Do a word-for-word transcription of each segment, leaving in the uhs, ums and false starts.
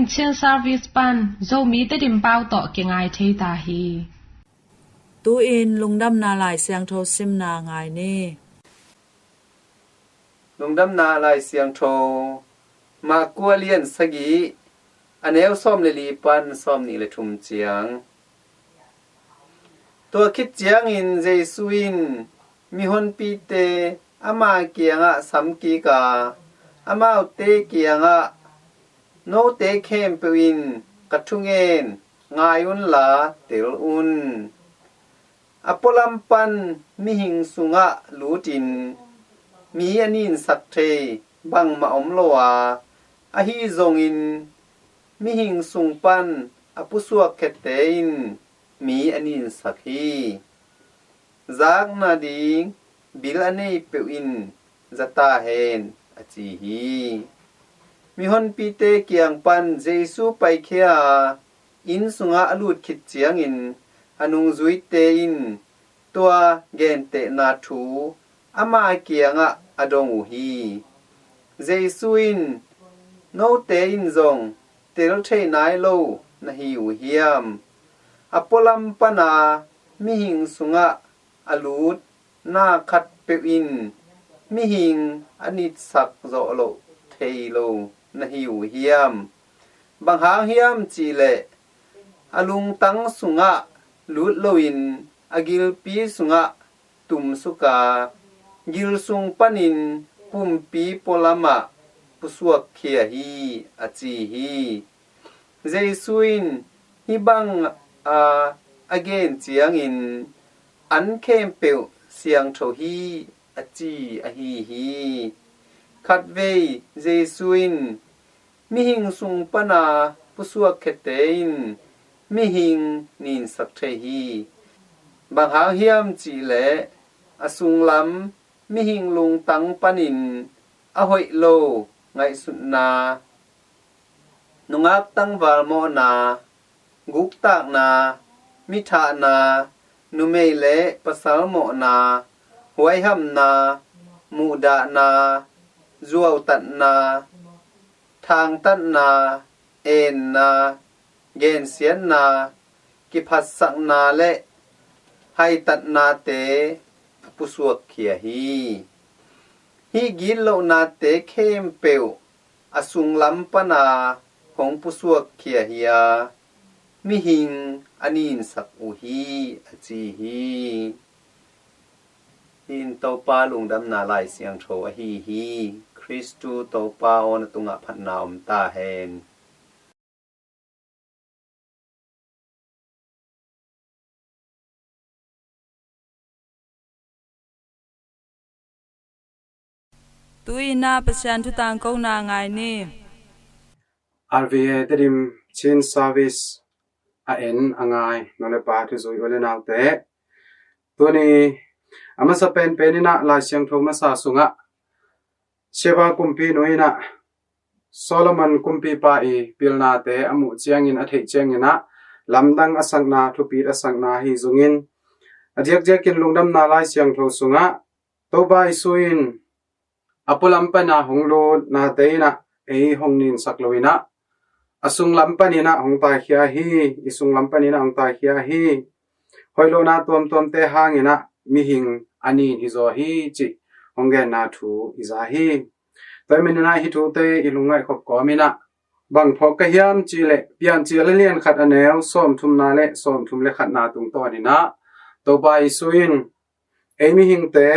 Chin Service pan Zomi Tedim pau tawh kingai thei ta hi. Tu-in Lungdamna Lai Siangtho simna ngai ni. Lungdamna Lai Siangtho, Marku a lian sagih, a neu sawm le li pan sawm nih le thum ciang. Tua khit ciangin Jesu in mihonpite ama kiangah samkik a, amaute kiangah, "Note khempeuh in ka thungen ngai unla tel un. A pualam pan mihing sungah lutin mi a ninsak thei bangmah om lo a, ahi zongin mihing sung pan a pusuak khiate in mi a ninsak hi. Zakna ding bil a nei peuh in za ta hen," a ci hi. Mihonpite kiang pan Jesu paikhia a, inn sungah a lut khit ciangin a nungzuite in tua gentehna thu ama kiangah a dong uh hi. Jesu in, "Note in zong tel thei nai lo na hi uh hiam? A pualam pana mihing sungah a lut na khatpeuh in mihing a nitsak zawh loh thei lo na hi uh hiam? Bang hang hiam cihleh a lungtang sungah lut loin a gilpi sungah tumsuk a, gil sung panin pumpi pualamah pusuakkhia hi," a ci hi. Jesu in hih bang a a gen ciangin, "An khempeuh siangtho hi," a ci ahi hi. Khatvei Jesu in, "Mihing sung pana pusuak khiate in mihing ninsak thei hi. Bang hang hiam cihleh a sunglam mihing lungtang panin a hoih lo ngaihsutna, nungak tangval mawhna, guktakna, mithahna, numei le pasal mawhna, huaihamna, muhdahna, zuautatna, thangtatna, enna, gensiatna, kiphatsakna le haitatnate a pusuakkhia hi. Hih gitlohnate khempeuh a sunglam pana hong pusuakkhia hi a, mihing a ninsak uh hi," a ci hi. Hih in Topa Lungdamna Lai Siangtho ahi hi. Khristu Topa aw, na tungah phatna om ta hen. Tu-in ah Pasian thu tangkona ngai ni. R V A Tedim Chin Service a en a ngai nu le pa, thuzui u le naute, tuni a masa penpen in ah Lai Siangtho masa sungah Sheba kumpinu in ah Solomon kumpipa i pilnate a muh ciangin, a theih ciangin ah lamdang a sakna, thupit a sakna ahi zongin, a diakdiakin Lungdamna Lai Siangtho sungah Topa Jesu in a pualam pana hong lut nate in ah ei hong ninsak lo in ah, a sunglam panin ah hong taikhia hi, i sunglam panin ah hong taikhia hi. Hoih lohna tuamtuamte hangin ah mihing a nin hi zaw hi cih hong genna thu i za hi. Tua ahih manin ah hih thute i lungngaih khop kawmin ah bang phawk ka hiam cihleh, Piancil a lian khat a neu sawmthumna le sawmthum le khatna tungtawnin ah Topa Jesu in ei mihingte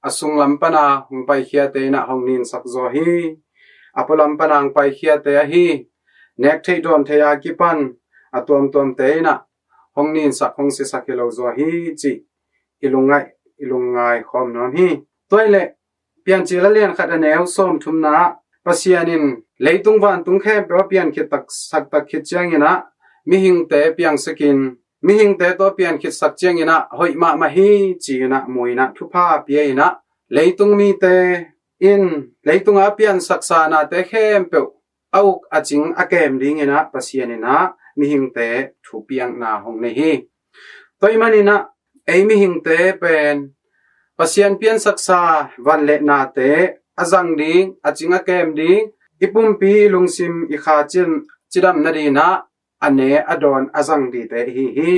a sunglam pana hong paikhiate in ah hong ninsak zaw hi. A pualam pana hong paikhiate ahi, nek theih dawn theih a kipan a tuamtuamte in ah hong ninsak, hong siasak hi lo zaw hi cih i lungngaih, i lungngai khawm nuam hi. Tua ahih leh Piancil a lian khat a neu sawmthumna ah Pasian in leitung vantung khempeuh a piankhit tak, sak tak khit ciangin ah mihingte piangsakin, mihingte tawh piankhitsak ciangin ah hoih mahmah hi ci-in ah mu in ah, thupha pia in ah, leitung mite in leitunga piansaksa nate khempeuh a uk a cing a kem dingin ah Pasian in ah mihingte thupiakna hong nei hi. Tua ahih manin ah ei mihingte pen Pasian piansaksa van le nate a zang ding, a cing a kem ding, i pumpi, i lungsim, i kha cin, cidam nadinah a ne a dawn a zang dite ihi hi.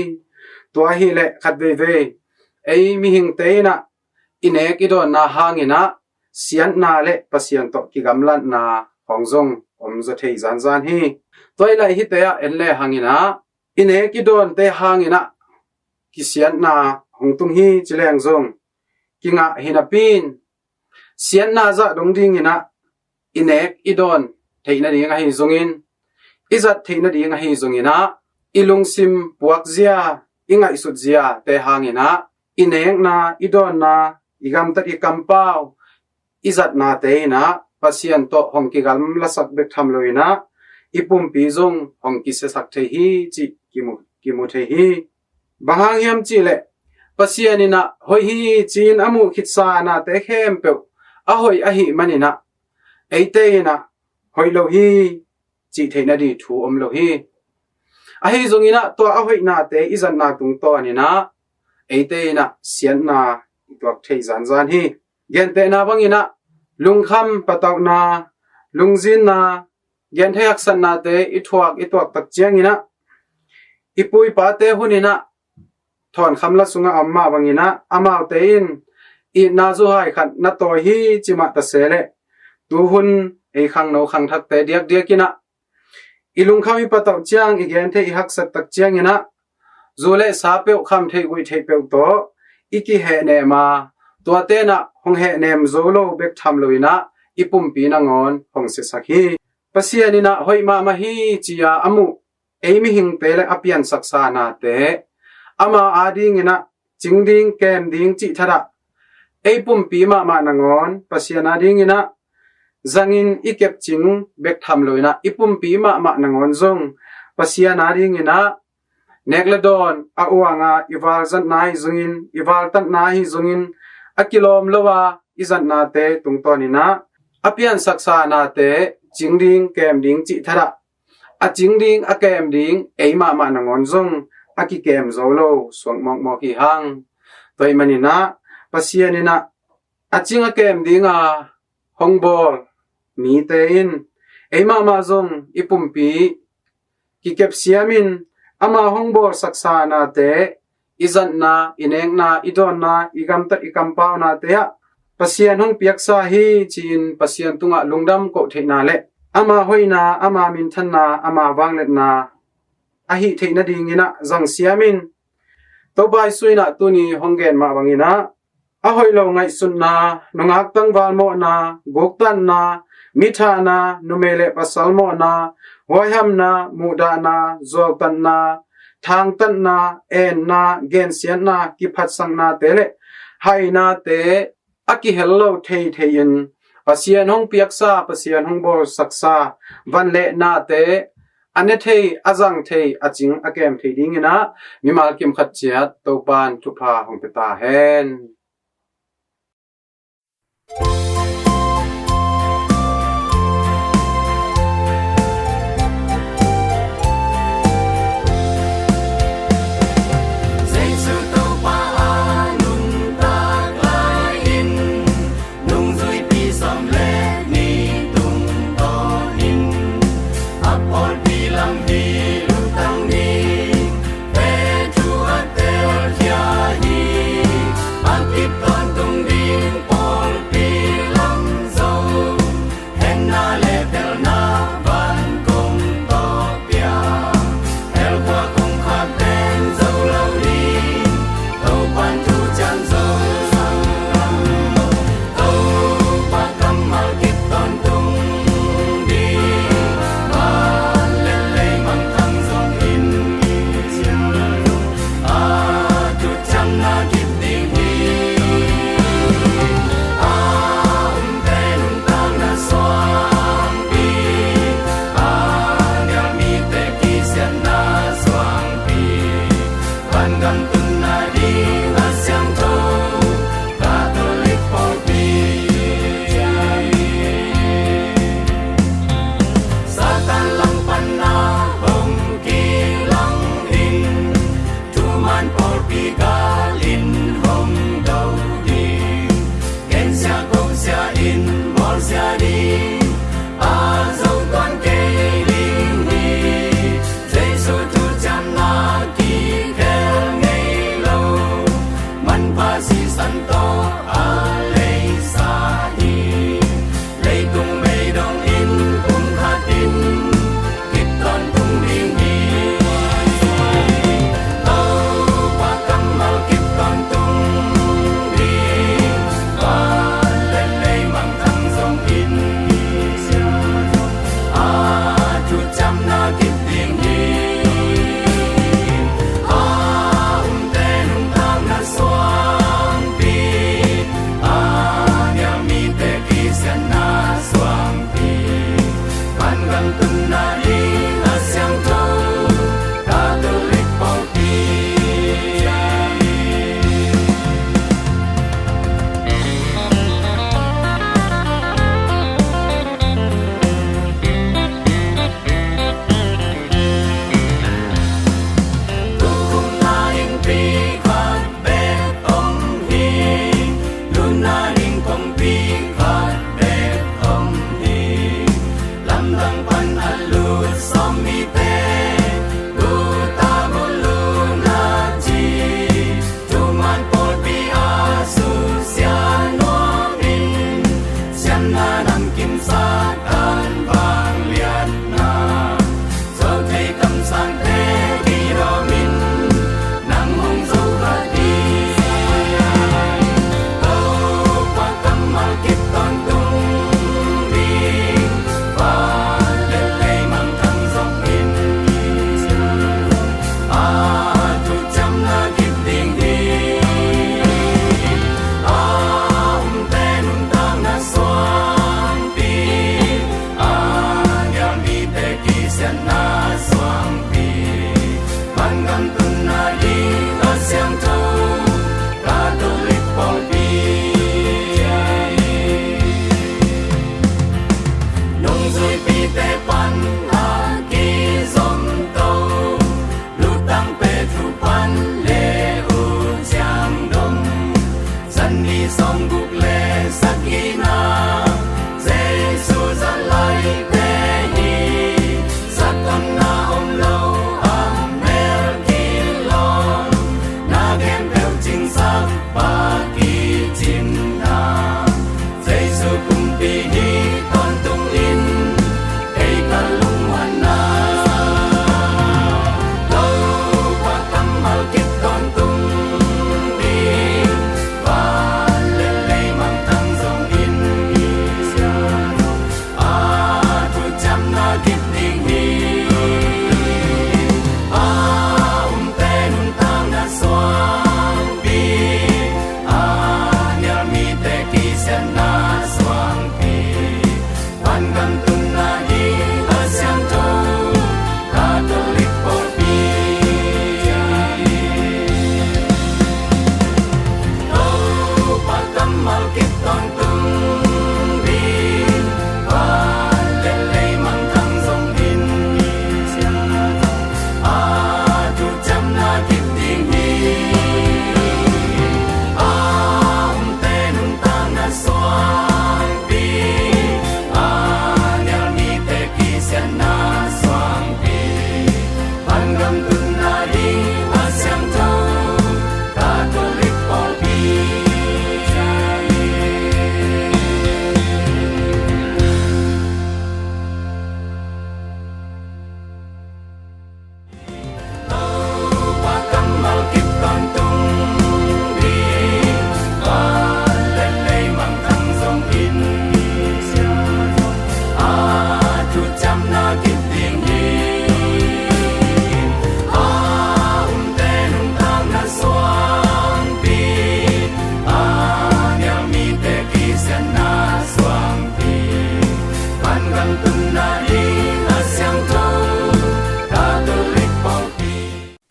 Tua ahileh khat veivei ei mihingte inah i nek i dawnna hanginah siatna le Pasian tawh kigamlatna hong zong om zaw thei zanzan hi. Tua i laih hite ah en le hanginah i nek i dawnte hanginah kisiatna hong tung hi ci leng zong kingah hi napi-in siatna zah dong dinginah i nek i dawn theih nading ahi zongin, i zat theih nading ahi zonginah i lungsim puakzia, i ngaihsutzia te hanginah i nekna i dawnna, i gamtat i kampau, i zatnate inah Pasian tawh hong kigamlasak bek tham loinah i pumpi zong hong kisiasak thei hi cih kimu, kimu thei hi. Bang hang hiam cihleh Pasian inah hoih hi ci-in a muh khitsa nate khempeuh a hoih ahih maninah eite inah hoih lo hi cih theih nading thu om lo hi. Ahi zonginah tua a hoihnate i zatna tungtawninah eite inah siatna i tuak thei zanzan hi. Gentehna banginah lungkham patauhna, lungzinna, genthei haksatnate i thuak i tuak tak cianginah i pu i pate huninah thawnkham la sungah a om mah banginah amaute in itna zuhai khat na tawi hi ci mah ta se leh tuhun ei khangno khangthakte diakdiakinah i lungkham i patauh ciang, i genthei i haksat tak cianginah zu le sa peuh, kham theih guih theih peuh tawh i kihehnema, tuate inah hong hehnem zo lo bek tham loinah i pumpi nangawn hong siasak hi. Pasian inah hoih mahmah hi ci-a a muh ei mihingte le a piansaksa nate ama adinginah cing ding kem ding cih thatah ei pumpi mahmah nangawn Pasian adinginah zangin i kepcing bek tham loinah i pumpi mahmah nangawn zong Pasian adinginah nek le dawn a uanga i valzatna ahi zongin, i valtatna ahi zongin, a kilawm lo a i zatnate tungtawninah a piansaksa nate cing ding kem ding cih thatah a cing ding a kem ding ei mahmah nangawn zong a kikem zo lo suak mawkmawk hi hang. Tua ahih maninah Pasian inah a cing a kem dinga hong bawl mite in ei mahmah zong i pumpi kikepsiamin ama hong bawlsaksa nate, i zatna, i nekna, i dawnna, i gamtat i kampaunate ah Pasian hong piaksa hi ci-in Pasian tungah lungdam koh theihna le ama hoihna, ama minthanna, ama vangliatna a hih theih nadinginah zangsiamin Topa Jesu inah tuni hong gen mah banginah a hoih lo ngaihsutna, nungak tangval mawhna, guktatna, mithahna, numei le pasal mawhna, huaihamna, muhdahna, zuautatna, thangtatna, enna, gensiatna, kiphatsaknate le hainate a kihel lo theithei-in Pasian hong piaksa, Pasian hong bawlsaksa van le nate a ne thei, a zang thei, a cing a kem thei dinginah mimal kimkhat ciat Topan thupha hong pia ta hen. Jesu Topa a nuntak lai-in nungzuipi sawm le nih tungtawnin a pawlpi lam hi lutang ni. Petru a telkhia hi, a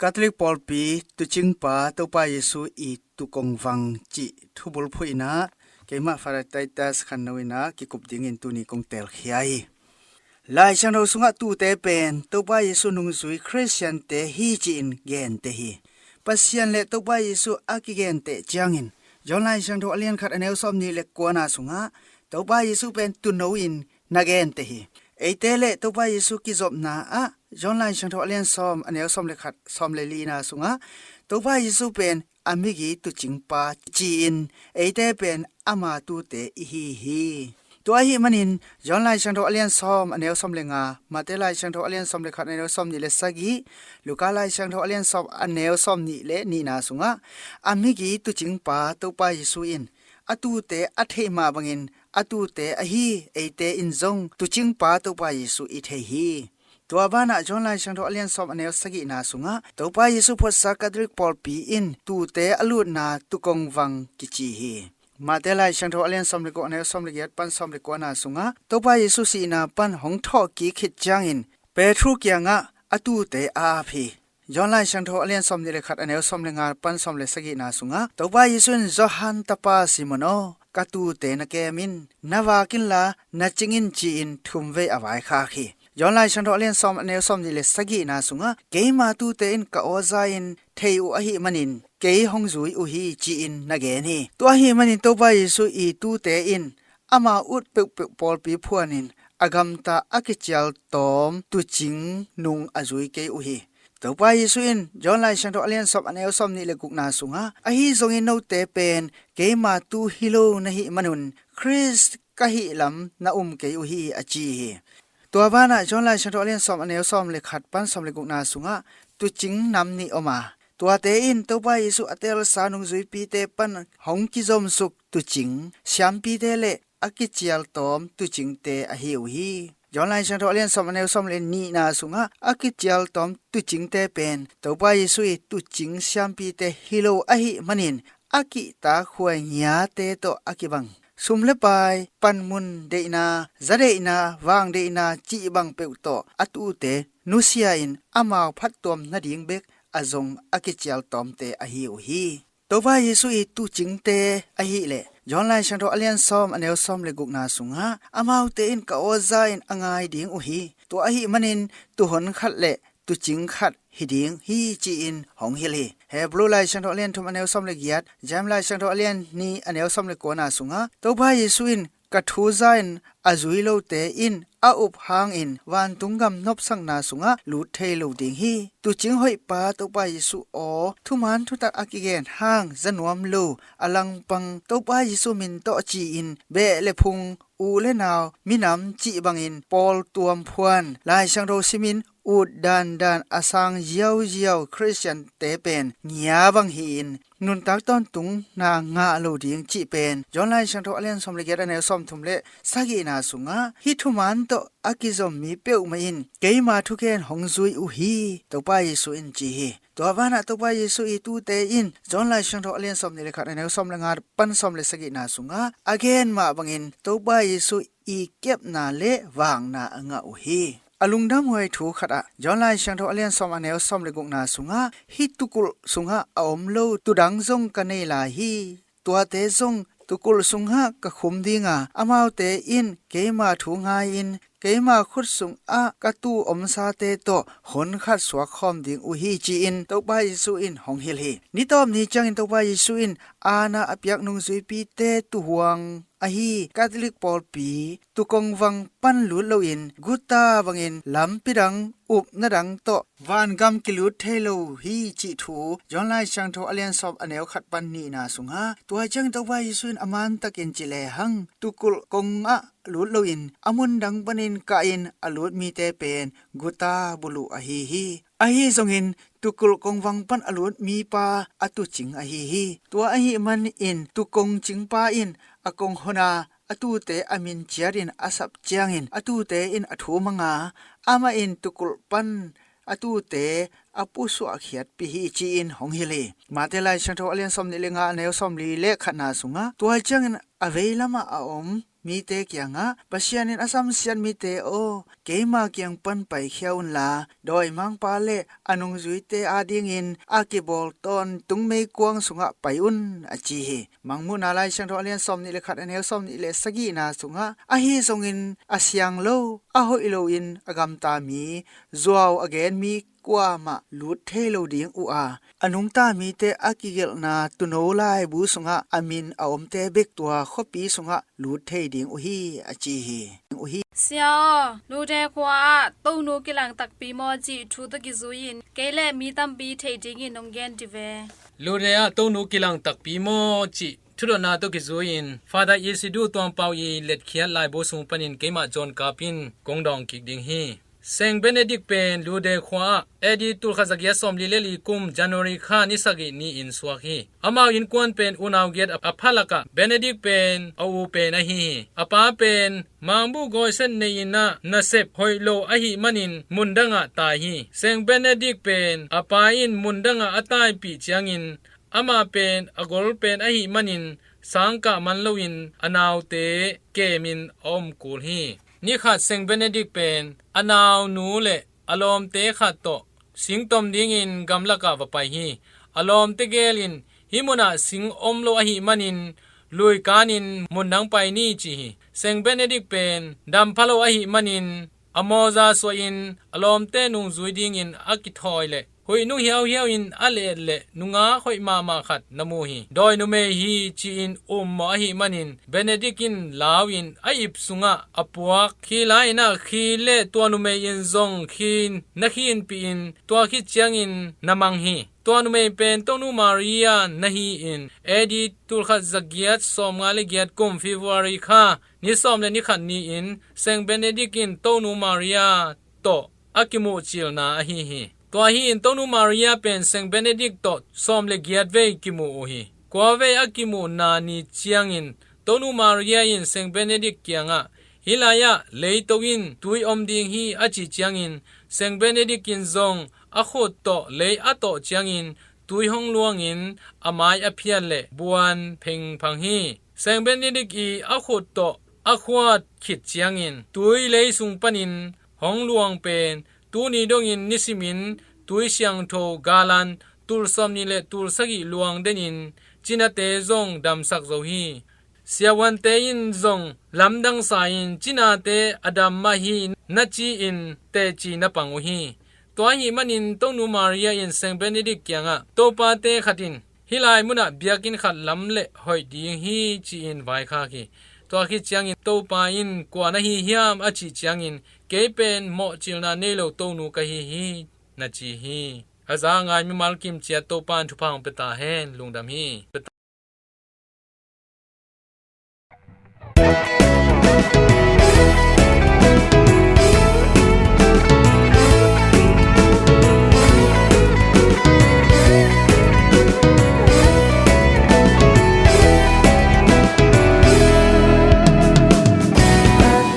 Catholic pawlpi tuucingpa Topa Jesu i tuukongvang cih thubulphuh in ah keimah Father Titus Khanno in ah kikup dingin tuni kong teelkhia hi. Lai Siangtho sungah tuute pen Topa Jesu nungzui Khristiante hi ci-in genteh hi. Pasian le Topa Jesu a kigenteh ciangin John Lai Siangtho a lian khat a neu sawm nih le kuana sungah Topa Jesu pen tuuno in na genteh hi. Eite le Topa Jesu kizopna ah John Lai Siangtho a lian sawm a neu sawm le khat, sawm le lina sungah Topa Jesu pen a migi tuucingpa ci-in eite pen ama tuute i hi hi. Tua ahih manin John Lai Siangtho a lian sawm a neu sawm le nga, Mate Lai Siangtho a lian sawm le khat a neu sawm nih le sagih, Luka Lai Siangtho a lian sawm a neu sawm nih le nihna sungah a migi tuucingpa Topa Jesu in a tuute a theih mah bangin a tuute ahi eite in zong tuucingpa Topa Jesu i thei hi. Tua banah John Lai Siangtho a lian sawm a neu sagihna sungah Topa Jesu phuatsa Catholic pawlpi in tuute a lutna tuukongvang kici hi. Mate Lai Siangtho a lian sawm le guk a neu sawm le giat pan sawm le kuana sungah Topa Jesu sihna pan hong thawhkik khit ciangin Petru kiangah a tuute a ap hi. John Lai Siangtho a lian sawm nih le khat a neu sawm le nga pan sawm le sagihna sungah Topa Jesu in Johan tapa Simon aw, ka tuute na kem in, na vak inla na cing in ci-in thumvei a vaikhak hi. John Lai Siangtho a lian sawm a neu sawm nih le sagihna sungah keima tuute in ka aw za in thei uh ahih manin kei hong zui uh hi ci-in na gen hi. Tua ahih manin Topa Jesu i tuute in ama ut peuhpeuh pawlpi phuanin a gamta a kicial tawm tuucing nung a zui kei uh hi. Topa Jesu in John Lai Siangtho a lian sawm a neu sawm nih le gukna sungah ahi zongin note pen keima tuu hi lo na hih manun Khrist ka hih lam na um kei uh hi a ci hi. Tua banah John Lai Siangtho a lian sawm a neu sawm le khat pan sawm le gukna sungah tuucing nam nih om a, tuate in Topa Jesu a teelsa nungzuipite pan hong kizomsuk tuucing siampite le a kicial tawm tuucingte ahi uh hi. John Lai Siangtho a lian sawm a neu sawm le nihna sungah a kicial tawm tuucingte pen Topa Jesu i tuucing siampite hi lo ahih manin a kihtak huai ngiate tawh a kibang sum le pai, panmun deihna, za deihna, vang deihna cih bang peuh tawh a tuute nusia in amau phattuam nading bek a zong a kicial tawmte ahi uh hi. Topa Jesu i tuucingte ahih leh John Lai Siangtho a lian sawm a neu sawm le gukna sungah amaute in ka aw za in a ngai ding uh hi. Tua ahih manin tuuhon khat le tuucing khat hi ding hi ci-in hong hilh hi. Hebru Lai Siangtho a lian thum a neu sawm le giat, James Lai Siangtho a lian nih a neu sawm le kuana sungah Topa Jesu in ka thu za in a zui lote in a up hangin vantung gam nopsakna sungah lut thei lo ding hi. Tuucing hoihpa Topa Jesu aw, thuman thutak a kigen hang za nuam lo a langpang Topa Jesu min tawh ci-in beh le phung, u le nau, minam cih bangin pawl tuam phuan, Lai Siangtho simin ut dandan a sang ziauziau Khristiante pen ngia bang hi-in nuntak tawntungna ngah lo ding cih pen John Lai Siangtho a lian sawm le giat a neu sawm thum le sagihna sungah hih thuman tawh a kizom mi peuhmah in keima thugen hong zui uh hi, Topa Jesu in ci hi. Tua banah Topa Jesu i tuute in John Lai Siangtho a lian sawm nih le khat a neu sawm le nga pan sawm le sagihna sungah a gen mah bangin Topa Jesu i kepna le vakna a ngah uh hi. A lungdamhuai thu khatah John Lai Siangtho a lian sawm a neu sawm le gukna sungah hih tuukulh sungah a om lo tuudang zong ka nei lai hi. Tuate zong tuukulh sungah ka khum ding a, amaute in keima thu ngai-in keima khut sungah ka tuu omsate tawh honkhat suak khawm ding uh hi ci-in Topa Jesu in hong hilh hi. Nitawp ni ciangin Topa Jesu in aana a piak nungzuipite tuuhuang ahi Catholic pawlpi tuukongvang pan lut loin guta bangin lampi dang upna dang tawh vangam kilut thei lo hi cih thu John Lai Siangtho a lian sawm a neu khat pan nihna sungah, tua ciangin Topa Jesu in a mantakin ci lehang tuukulh kongah lut loin a mun dang panin kahin a lut mite pen guta buluh ahi hi. Ahi zongin tuukulh kongvang pan a lut mipa a tuucing ahi hi. Tua ahih manin tuukong cingpa in a kong hon a, a tuute a min ciatin a sap ciangin a tuute in a thum a nga, amah in tuukulh pan a tuute a pusuahkhiatpih hi ci-in hong hilh hi. Mate Lai Siangtho a lian sawm nih le nga a neu sawm li le khatna sungah, tua ciangin a veilamah a om mite kiangah, Pasian in a samsiat mite aw, keima kiang pan paikhia unla, dawimangpa le a nungzuite adingin a kibawl tawntung meikuang sungah pai un, a ci hi. Mangmuhna Lai Siangtho a lian sawmnih le khat, a neu sawmnih le sagihna sungah, ahi zongin a siang lo, a hoih loin a gamta mi, zuau a gen mi kuamah lut thei lo ding uh a, a nungta mite a kigelhna tuuno laibu sungah a min a omte bek tua khuapi sungah lut thei ding uh hi, a ci hi. Sia aw, Lude khua ah Tonu kilang takpi maw cih thu tawh kizui-in kei le mi tampi theih dingin hong gen dih ve. Lude ah Tonu kilang takpi maw cih thudotna tawh kizui-in Father Isidore Tuangpau i letkhiat laibu sung panin keimah John Kap in kong dawng kik ding hi. Saint Benedict pen Lude khua ah A D tulkhat zagiat sawmli le li kum January kha ni sagih ni-in suak hi. Amau innkuan pen unau giat a pha lakah Benedict pen a u pen ahi hi. A pa pen mangbuh gawiset nei-in ah nasep hoih lo ahih manin mundangah tai hi. Saint Benedict pen a pa in mundangah a taipih ciangin amah pen a gol pen ahih manin sangkah man loin a naute kemin a om kul hi. Nikhat Saint Benedict pen a naunu le a lawmte khat tawh sing tom dingin gamlakah va pai hi. A lawmte gelin hih munah sing om lo ahih manin lui kanin mundang pai ni ci hi. Saint Benedict pen dam pha lo ahih manin a mawza suahin a lawmte nungzui dingin a kithawi leh huih nung hiauhiau in a let leh nungak hoih mahmah khat na mu hi. Dawi numei hi ci-in ummawh ahih manin Benedict in lau-in a ip sungah a puak. Khi lai-in ah khi le tua numei in zong khi na khinpih in tua khit ciangin na mang hi. Tua numei pen Tonu Maria na hi-in A D tulkhat zagiat sawmnga le giat kum February kha ni sawm le ni khat ni-in Saint Benedict in Tonu Maria tawh a kimuhcilna ahi hi. Tua hi-in Tonu Maria pen Saint Benedict tawh sawm le giat vei kimuh uh hi. Kua vei a kimuhna ni ciangin Tonu Maria in Saint Benedict kiangah, hih lai-ah leito in tui om ding hi, a cih ciangin Saint Benedict in zong a khut tawh lei a tawh ciangin tui hong luangin a mai a phiat leh buan phengphang hi. Saint Benedict i a khut tawh a khuat khit ciangin tui lei sung panin hong luang pen tuni dongin nisimin tui siangtho galan tul sawmnih le tul sagih luang denin cinate zong damsak zo hi. Siavuante in zong lamdang sa-in cinate a dam mah hi na ci-in teci na pang uh hi. Tua ahih manin Tonu Maria in Saint Benedict kiangah, Topate khat in hih lai munah biakinn khat lam leh hoih ding hi, ci-in vaikhak hi. Tua khit ciangin Topa in, kua na hi hiam, a cih ciangin, kei pen mawhcilna nei lo Tonu ka hi hi, na ci hi. A za a ngai mimal kim ciat Topa in thupha hong pia ta hen. Lungdam hi.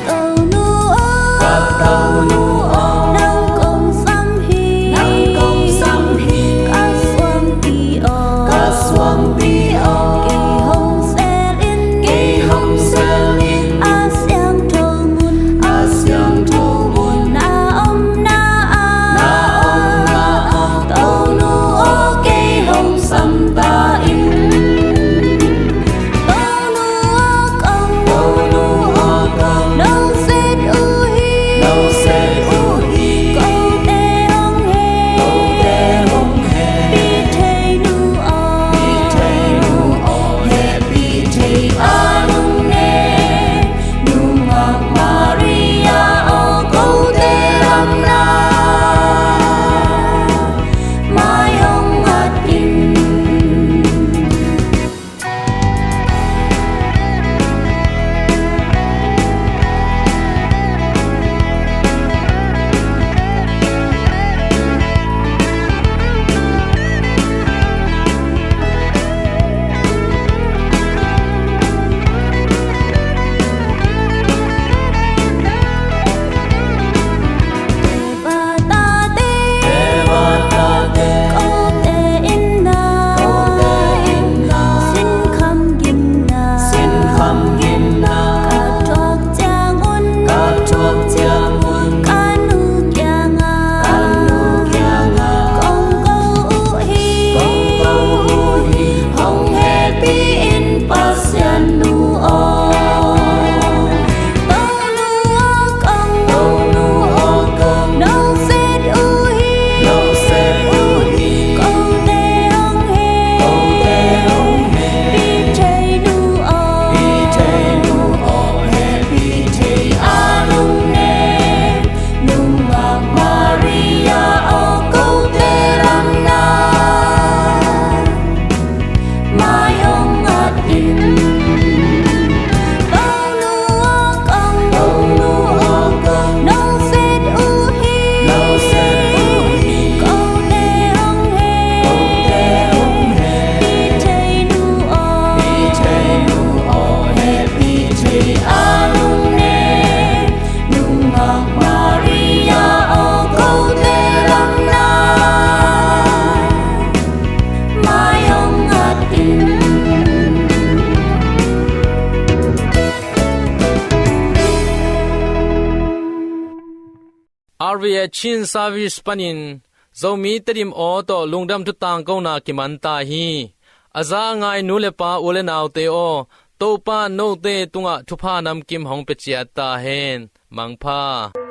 Tonu aw, Tonu aw, nang kong sam hi, nang kong sam hi. Ka suangpi aw, ka suangpi aw, kei hong sel in, kei hong sel in. R V A Chin Service panin Zomi Tedim aw tawh lungdam thu tangkona kiman ta hi. A za a ngai nu le pa, u le naute aw, Topa note tungah thupha namkim hong pia ciat ta hen. Mangpha.